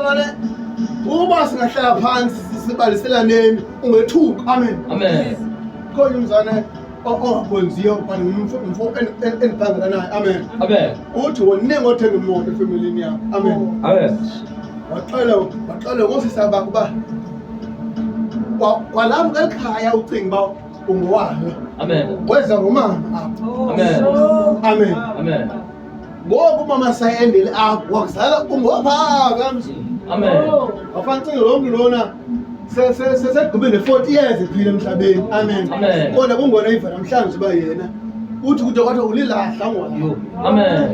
Mzalwane, uba singahlala phansi sibaliselaneni ungethuka. Amen. Amen. Khona umzane ongakhonziyo but ngumfo endiphangela naye. Amen. Amen. Uthi woningi othenga imoto efemelini yakho. Amen. Amen. Waxela waxela ngosisa bakho uba kwalapho kwelikhaya ucinga uba ungowalo. Amen. Weza ngomama apho. Amen. Amen. Amen. Ngoku umama sayendele apho wakuzala ungophaa kamzi. Amen. Wafana cinga lo mntu lona sesegqibe ne-40 years ephila emhlabeni. Amen. Amen. Kodwa kungona iva namhlanje uba yena uthi kude kwathiwa ulilahla ngona. Yo. Amen.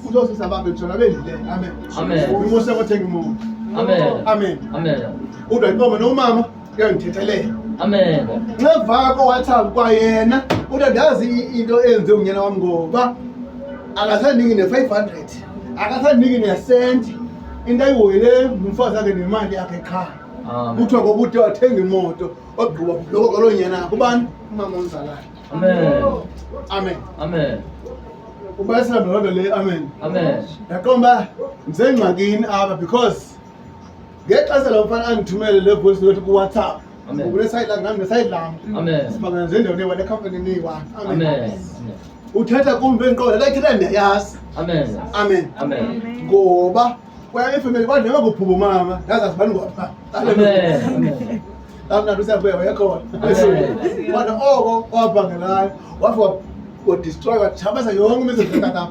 Uthi oosisa bakhe nditshona bendileyo. Amen. Amen. Umose kothenga imoto. Amen. Amen. Amen. Uthi ayiqoma nomama uyandithethelela. Amen. Nxeva koWhatsApp kwayena uthi andazi into eyenze unyana wam ngoba akasandingi ne-500 akasandingi nesenti into ayihoyile ngumfazi wakhe nemali yakhe qha. Amen. Kuthiwa ngokude wathenga imoto ogqiba loko kaloo nyana akhe ubani umama omzalayo. Amen. Amen. Amen. Ubalisela loo nto leyo. Amen. Amen. Ndaqonda uba ndisengxakini apha because ngexesha lo mfana andithumele le voice note kuWhatsApp. Amen. Unesayidi lakhe nam nesayidi lam. Amen. Sibangana nje endaweni eyi-one ekhampanini eyi-one. Amen. Amen. Uthetha kum bendiqonda xa ithetha ndiyayazi. Amen. Amen. Amen. Ngoba kweyam ifemeli kwathi noba kuphuma umama ndazazi uba ndingopha. Amen. Amen. Kamnandi usiyabuya wayekhona. Amen. Kodwa oko wabhangelayo wafika wadestroy watshabaza yonke imizi katam.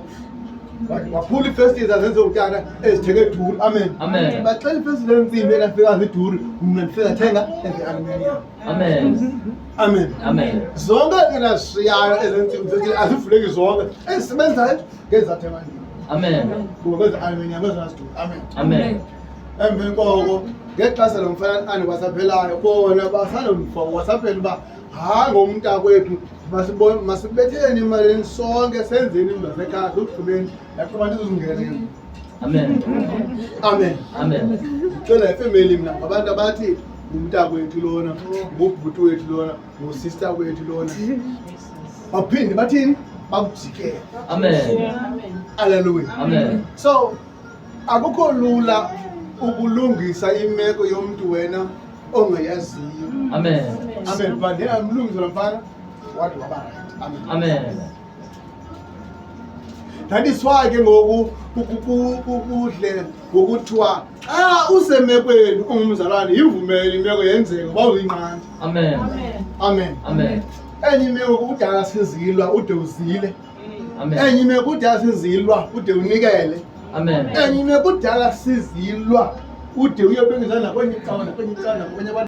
Waphula iifestile zazenze utata ezithenge eduru. Amen. Amen. Baxela iifestile entsimbi enafika ziduru mna ndifika thenga ezialuminium. Amen. Amen. Amen. Zonke ke ndazishiyayo ezentsimbi zethile azivuleki zonke ezisebenzayo ngezathengwa ndim. Amen. Kuba kwezi-aluminium ezona ziduru. Amen. Amen. Emveni koko ngexesha lo mfana andiwasaphelayo bona basanomfawasaphela uba hayi ngomntakwethu masibetheni imalini sonke senzeni into zasekhaya sokugqibeni yaqoba ndizuzingene. Amen. Amen. Amen. Ndicela ifemeli mna ngabantu abathi ngumntakwethu lona, ngubhuti wethu lona, ngusista wethu lona. Baphinde bathini? Bakujikele. Amen. Hallelujah. Amen. So akukho lula ukulungisa imeko yomntu wena ongayaziyo. Amen. Amen. But then amlungisa lo mfana wathi waba right. Amen. Amen. That is why ke ngoku kuhle ngokuthiwa xa usemekweni ungumzalwane yivumele imeko yenzeke uba uyinqanda. Amen. Amen. Amen. Enye imeko kudala sizilwa ude uzile. Amen. Enye imeko kudala sizilwa ude unikele. Amen. Enye imeko kudala sizilwa ude uyobeka izandla kwenye icawa nakwenye icawa nakwenye abantu.